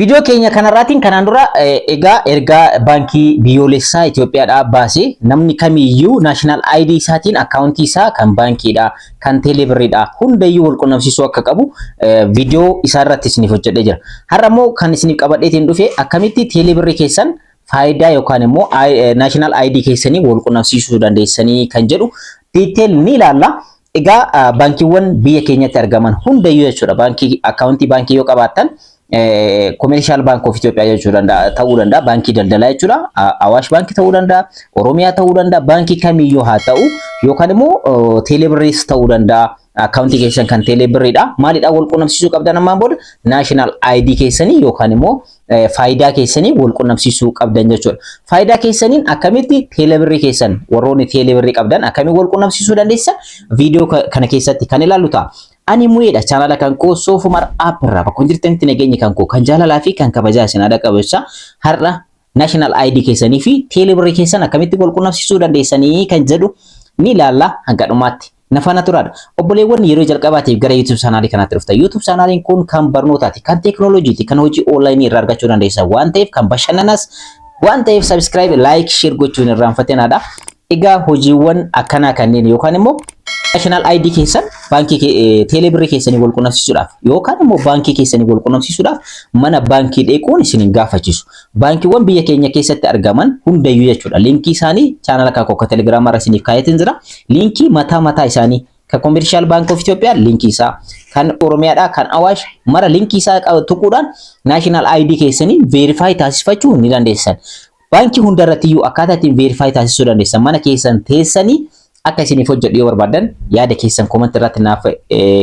Viidiyoo keenya kanarraatiin kanaan dura egaa ergaa Baankii Biyyoolessaa Itoophiyaadhaa baasee namni kamiyyuu National ID isaatiin akkaawuntii isaa kan baankiidha, kan teeleebirriidha hundayyuu wal qunnamsiisuu akka qabu viidiyoo isaa irratti isiniif hojjedhee jira. Har'a immoo kan isiniif qabadheetiin dhufe akkamitti teeleebirrii keessan faayidaa yookaan immoo National ID keessanii wal qunnamsiisuu dandeessanii kan jedhu detail ni ilaalla. Egaa baankiiwwan biyya keenyatti argaman hundayyuu jechuudha. Baankii akkaawuntii baankii yoo qabaattan, Commercial Bank of Ethiopia jechuu danda'a, ta'uu danda'a, baankii daldalaa jechuudha. Awaash Baankii ta'uu danda'a, Oromiyaa ta'uu danda'a, baankii kamiyyuu haa ta'u yookaan immoo teelebirriis ta'uu danda'a. Akkaawuntii keessan kan teelebirriidha. Maalidha wal qunnamsiisuu qabdan ammaan booda? National ID keessanii yookaan immoo faayidaa keessanii wal qunnamsiisuu qabdan jechuudha. Faayidaa keessaniin akkamitti teelebirrii keessan, warroonni teelebirrii qabdan, akkamiin wal qunnamsiisuu dandeessan viidiyoo kana keessatti kan ilaallu ta'a. Ani Mu'eedha. Chaanala kan koo Soofumar App irraa bakka jirtanitti nageenyi kan koo kan jaalalaa fi kan kabajaa isin haadha qabeessa. Har'a National ID keessanii fi teelebirrii keessan akkamitti wal qunnamsiisuu dandeessanii kan jedhu ni ilaalla hanga dhumaatti. Na faana turaadha. Obboleewwan yeroo jalqabaatiif gara YouTube chaanaalii kanaatti dhuftan. YouTube chaanaaliin kun kan barnootaati, kan teekinooloojiiti, kan hojii onlaayinii irraa argachuu dandeessan waan ta'eef, kan bashannanas waan ta'eef, subscribe, like, share gochuun irraanfatinaadha. Egaa hojiiwwan akkanaa kanneen yookaan immoo National ID keessan baankii teelebirrii keessanii wal qunnamsiisuudhaaf yookaan immoo baankii keessanii wal qunnamsiisuudhaaf mana baankii dheequun isin hin gaafachiisu. Baankiiwwan biyya keenya keessatti argaman hundayyuu jechuudha. Liinkii isaanii chaanala kan akka Telegiraamaa irra isiniif kaayetiin jira. Liinkii mataa mataa isaanii kan Commercial Bank of Ethiopia liinkii isaa, kan Oromiyaadhaa, kan Awaash mara liinkii isaa tuquudhaan National ID keessanii verify taasifachuu ni dandeessan. Baankii hundarratti iyyuu akkaataa ittiin verify taasisuu dandeessan mana keessan teessanii akka isiniif hojjedhu yoo barbaadan yaada keessan comment irratti naaf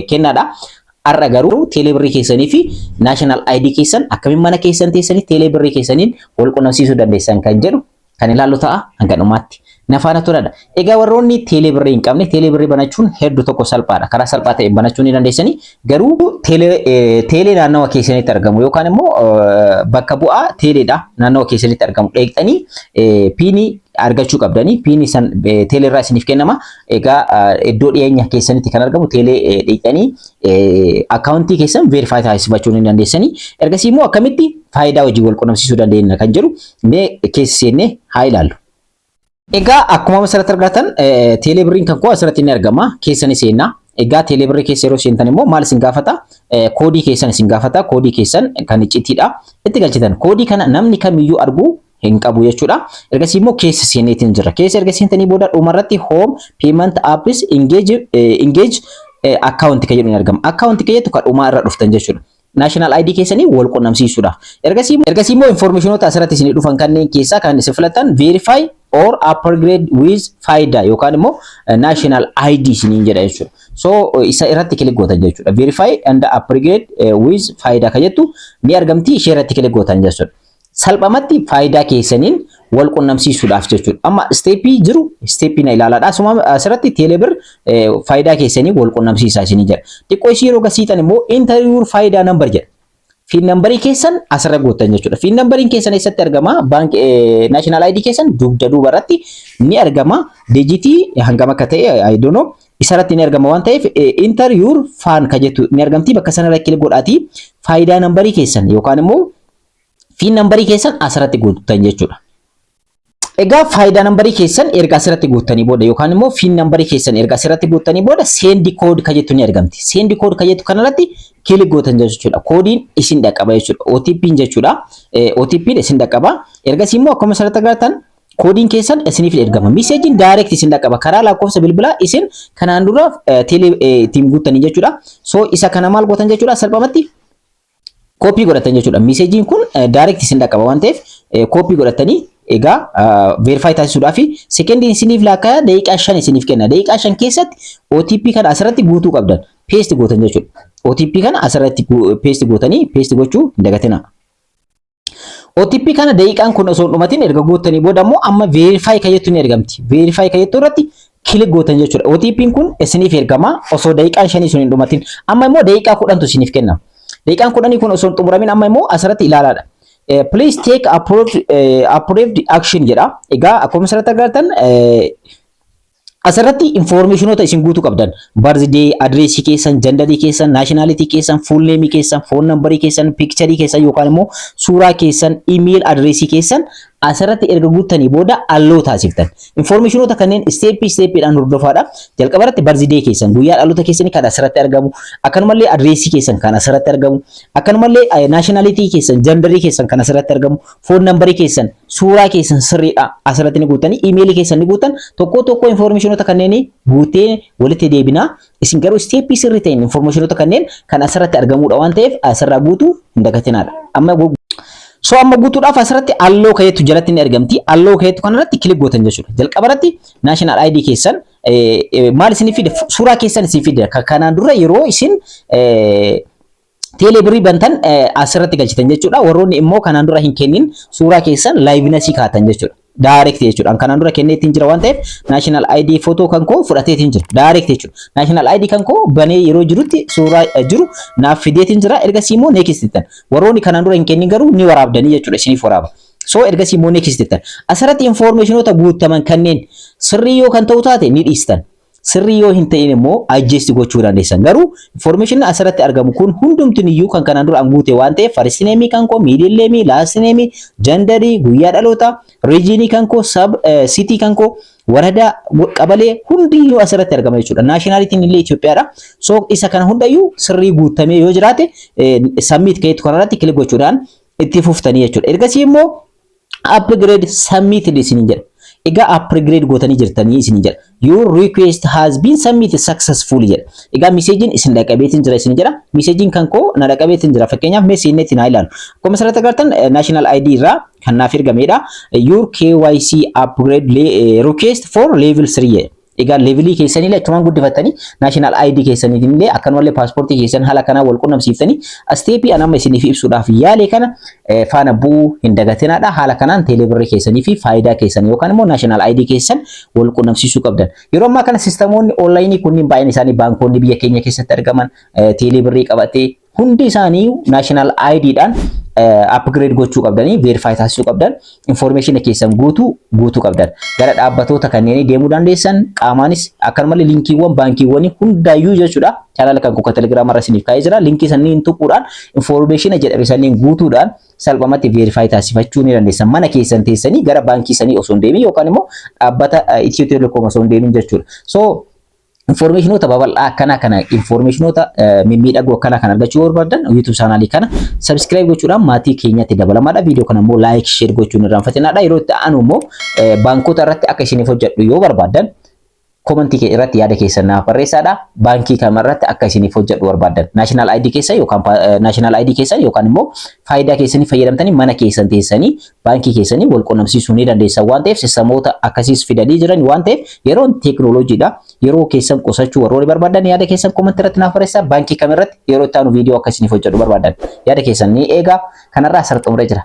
kennaadha. Har'a garuu teelebirrii keessanii fi National ID keessan akkamiin mana keessan teessanii teelebirrii keessaniin wal qunnamsiisuu dandeessan kan jedhu kan ilaallu ta'a, hanga dhumaatti na faana turadha. Egaa warroonni teelebirrii hin qabne, teelebirrii banachuun hedduu tokko salphaadha. Karaa salphaa ta'een banachuu ni dandeessanii. Garuu teelee naannawa keessanitti argamu yookaan immoo bakka bu'aa teeleedha naannawa keessanitti argamu dheeqxanii piinii argachuu qabdanii. Piinii san teelee irraa isiniif kennama. Egaa iddoo dhiyeenya keessanitti kan argamu teelee dheeqxanii akkaawuntii keessan verify taasifachuu ni dandeessanii. Ergasii immoo akkamitti faayidaa hojii wal qunnamsiisuu dandeenya kan jedhu mee keessa seennee haa ilaallu. Egaa akkuma asirratti argatan teelebirriin kan koo asirratti ni argama. Keessa ni seenna. Egaa teelebirrii keessa yeroo seentan immoo maal isin gaafata? Koodii keessan isin gaafata. Koodii keessan kan iccitiidha. Itti galchitan. Koodii kana namni kamiyyuu arguu hin qabu jechuudha. Ergasii immoo keessa seeneetiin jira. Keessa erga seentanii booda dhumarratti home, payment apps, engage account kan jedhu ni argama. Account kan jettu kan dhumaa irra dhuftan jechuudha. National ID keessanii wal qunnamsiisuudhaaf. Ergasii immoo informationoota asirratti isinii dhufan kanneen keessaa kan isin filatan verify or upgrade with Fayda yookaan immoo National ID isiniin jedha jechuudha. So isa irratti click gootan jechuudha. Verify and upgrade with Fayda kan jettu ni argamti, ishee irratti click gootan jechuudha. Salphumatti faayidaa keessaniin wal qunnamsiisuudhaaf jechuudha. Amma steppii jiru steppii na ilaalaadha. Asuma asirratti teelebir faayidaa keessanii wal qunnamsiisaa isinii jedha. Xiqqoo isii yeroo gasiitan immoo enter your Fayda number jedha. FIN numberii keessan asirra gootan jechuudha. FIN numberiin keessan eessatti argama? Baank National ID keessan dugda duuba irratti ni argama. Digitii hangam akka ta'e I don't know. Isarratti ni argama waan ta'eef enter your FAN ka jettu ni argamti. Bakka sanarra click godhaatii faayidaa numberii keessan yookaan immoo FIN numberii keessan asirratti guutan jechuudha. Egaa faayidaa numberii keessan erga asirratti guuttanii booda yookaan immoo FIN numberii keessan erga asirratti guuttanii booda send code ka jettu ni argamti. Send code ka jettu kanarratti click gootan jechuudha. Koodiin isin dhaqqaba jechuudha. OTP'n jechuudha. OTP'n isin dhaqqaba. Ergasii immoo akkuma asirratti agartan koodiin keessan isiniif ergama. Messageiin direct isin dhaqqaba. Karaa lakkoofsa bilbilaa isin kanaan dura teelee ittiin guuttanii jechuudha. So isa kana maal gootan jechuudha? Salphumatti copy godhatan jechuudha. Messageiin kun direct isin dhaqqaba waan ta'eef copy godhatanii egaa verify taasisuudhaaf sekendiin isiniif laakkaa daqiiqaa 5 isiniif kenna. Daqiiqaa 5 keessatti OTP kana asirratti guutuu qabdan. Paste gootan jechuudha. OTP kana asirratti paste gootanii, paste gochuu hin dagatina. OTP kana daqiiqaan kun osoo hin dhumatin erga guuttanii booda immoo amma verify kan jettu ni argamti. Verify kan jettu irratti click gootan jechuudha. OTP'n kun isiniif ergama osoo daqiiqaan 5 sun hin dhumatin. Amma immoo daqiiqaa 10tu isiniif kenna. Daqiiqaan 10 kun osoo hin xumuramin amma immoo asirratti ilaalaadha. Please take approved action jedha. Egaa akkuma asirratti agartan Asirratti informationoota isin guutuu qabdan: birthday, addressii keessan, genderii keessan, nationality keessan, full nameii keessan, phone numberii keessan, pictureii keessan yookaan immoo suuraa keessan, email addressii keessan asirratti erga guuttanii booda allow taasiftan. Informationoota kanneen stepii stepiidhaan hordofaadha. Jalqaba irratti birthday keessan, guyyaa dhaloota keessanii kan asirratti argamu, akkanumallee addressii keessan kan asirratti argamu, akkanumallee nationality keessan, genderii keessan kan asirratti argamu, phone numberii keessan, suuraa keessan sirriidha asirratti ni guuttanii, emailii keessan ni guuttan. Tokko tokko informationoota kanneen guutee walitti deebinaa. Isin garuu stepii sirrii ta'een informationoota kanneen kan asirratti argamudha waan ta'eef asirraa guutuu hin dagatinaadha. Amma guutuudhaaf asirratti allow kayeetu jalatti ni argamti. Allow kayeetu kanarratti click gootan jechuudha. Jalqaba irratti national ID keessan maal isin fide? Suuraa keessan isin fide. Kanaan dura yeroo isin teeleebirrii bantan asirratti galchitan jechuudha. Warroonni immoo kanaan dura hin kennin suuraa keessan livenessii kaatan jechuudha. Direct jechuudha. Kanaan dura kenneetiin jira waan ta'eef national ID footoo kan koo fudhateetiin jira. Direct jechuudha. National ID kan koo banee yeroo jirutti suuraa jiru naaf fideetiin jira. Ergasii immoo next jettan. Warroonni kanaan dura hin kennin garuu ni waraabdanii jechuudha, isiniif waraaba. So ergasii immoo next jettan. Asirratti informationoota guutaman kanneen sirrii yoo kan ta'u taate ni dhiistan. Sirrii yoo hin ta'in immoo adjust gochuu dandeessan. Garuu information asirratti argamu kun hundumtiin iyyuu kan kanaan dura an guute waan ta'eef first name kan koo, middle name, last name, genderii, guyyaa dhalootaa, regionii kan koo, sub city kan koo, waradaa, qabalee hundiyyuu asirratti argama jechuudha. Nationalityn illee Itoophiyaadha. So isa kana hundayyuu sirrii guutamee yoo jiraate submit ka'eetu kanarratti click gochuudhaan itti fuftanii jechuudha. Ergasii immoo upgrade submitted isiniin jedha. Egaa upgrade gootanii jirtanii isiniin jedha. "Your request has been submitted successfully" jedha. Egaa messageiin isin dhaqabeetiin jira isin jedha. Messageiin kan koo na dhaqabeetiin jira. Fakkeenyaaf mee seenneetti naa ilaalu. Akkuma asirratti agartan national ID irraa kan naaf ergamedha. "Your KYC upgrade request for level 3" jedha. Egaa levelii keessanii illee achumaan guddifattanii national ID keessaniitiin illee akkanumallee paaspoortii keessan haala kanaan wal qunnamsiiftanii stepii an amma isiniif ibsuudhaaf yaale kana faana bu'uu hin dagatinaadha. Haala kanaan teeleebirrii keessanii fi faayidaa keessan yookaan immoo national ID keessan wal qunnamsiisuu qabdan. Yeroo ammaa kana systemoonni onlineii kunniin baay'een isaanii baankonni biyya keenya keessatti argaman teeleebirrii qabatee hundi isaanii national IDdhaan upgrade gochuu qabdanii, verify taasisuu qabdan, information keessan guutuu guutuu qabdan. Gara dhaabbatoota kanneenii deemuu dandeessan qaamaanis, akkanumallee linkiiwwan baankiiwwanii hundaayyuu jechuudha. Channela kan kuka telegiraama irra isiniif kaa'ee jira. Linkii sanniin tuquudhaan information jedhame sanniin guutuudhaan salphumatti verify taasifachuu ni dandeessan. Mana keessan teessanii gara baankii sanii osoo hin deemin yookaan immoo dhaabbata Itiyoo Telekoom osoo hin deemin jechuudha. So informationoota babal'aa akkanaa kana, informationoota mimmiidhagoo akkanaa kana argachuu barbaadan YouTube channelii kana subscribe gochuudhaan maatii keenyatti dabalamaadha. Viidiyoo kana immoo like, share gochuun irraanfatinaadha. Yeroo itti aanu immoo baankota irratti akka isiniif hojjedhu yoo barbaadan commentii irratti yaada keessan naaf barreessaadha. Baankii kamarratti akka isiniif hojjedhu barbaadan, national ID keessa yookaan national ID keessan yookaan immoo faayidaa keessanii fayyadamtanii mana keessan teessanii baankii keessanii wal qunnamsiisuu ni dandeessan waan ta'eef, systemoota akkasiis fidanii jiran waan ta'eef, yeroon teekinooloojiidha. Yeroo keessan qusachuu warroonni barbaadan yaada keessan commentii irratti naaf barreessaa. Baankii kamirratti yeroo itti aanu viidiyoo akka isiniif hojjedhu barbaadan yaada keessan ni eega. Kanarraa asirratti xumuree jira.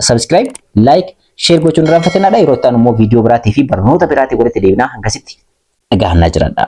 Subscribe, like, share gochuun irraanfatinaadha. Yeroo itti aanu immoo viidiyoo biraatii fi barnoota biraatii walitti deebinaa, hangasitti dhagahannaa jiradha.